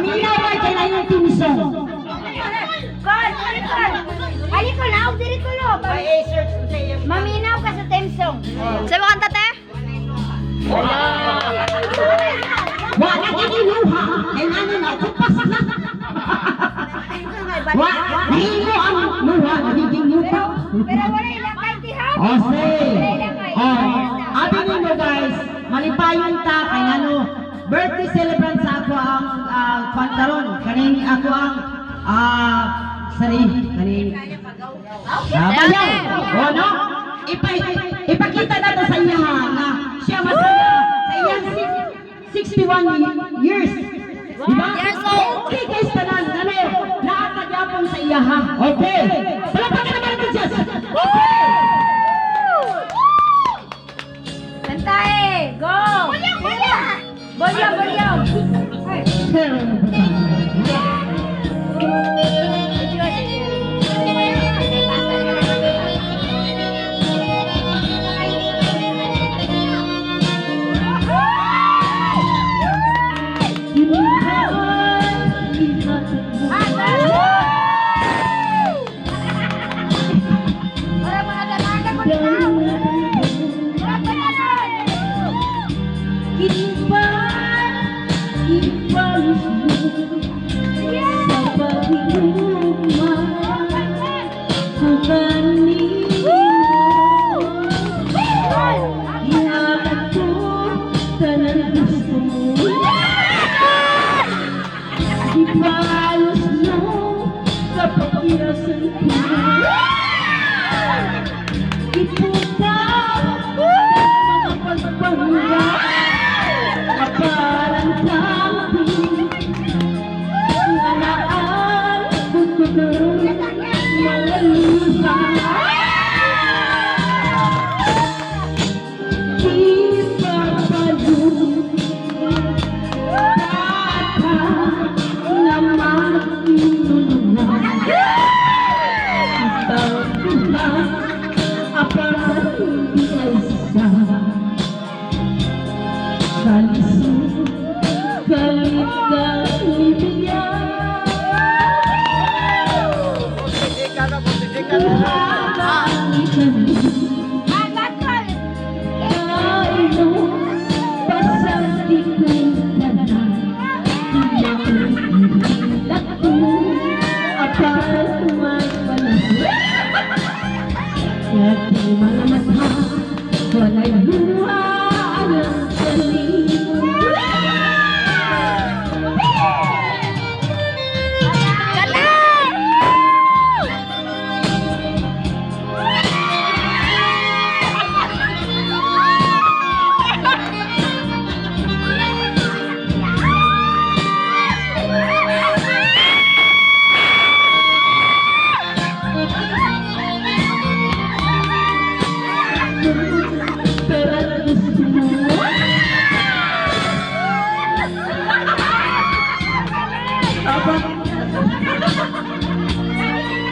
Paminaw ka kay na yung theme song. Kol, kol. Ali ko na, diri ko no. Maminaw ka sa theme song. Sa mo kanta, te? Wa na kikiluha. Kay ngano na kupas na. Wa, nahimo ang luha, nagiging lupa. Pero wala ilang kay tiha. O, say. O, abi nimo guys, malipayon ta kay ngano birthday celebrant sa ako ang kwan karon, kaning ako ang sorry, kaning bayaw. O no? Ipakita nato sa iya nga siya masaya sa iyang 61 years. Diba? Years old. Okay guys, tanan, ano, naa ta gyapon sa iya ha. Okay. Palakpakan naman natin siya. Okay. Kanta eh. Go. Volume, volume. Para mga dalaga ko na. Murag tanan. Ipalos mo sa paghihugma ko kanimo. Ihatag ko tanan gusto mo. Ipalos mo sa pagkiyasan ko. Iputaw mga pagpangga kaparang kampi nga naan butong mga luha. Ipapalo Tata nga magtinulungan. Itaw apan di aysa. Kalisod kalit ka ibigyan. Buhagan.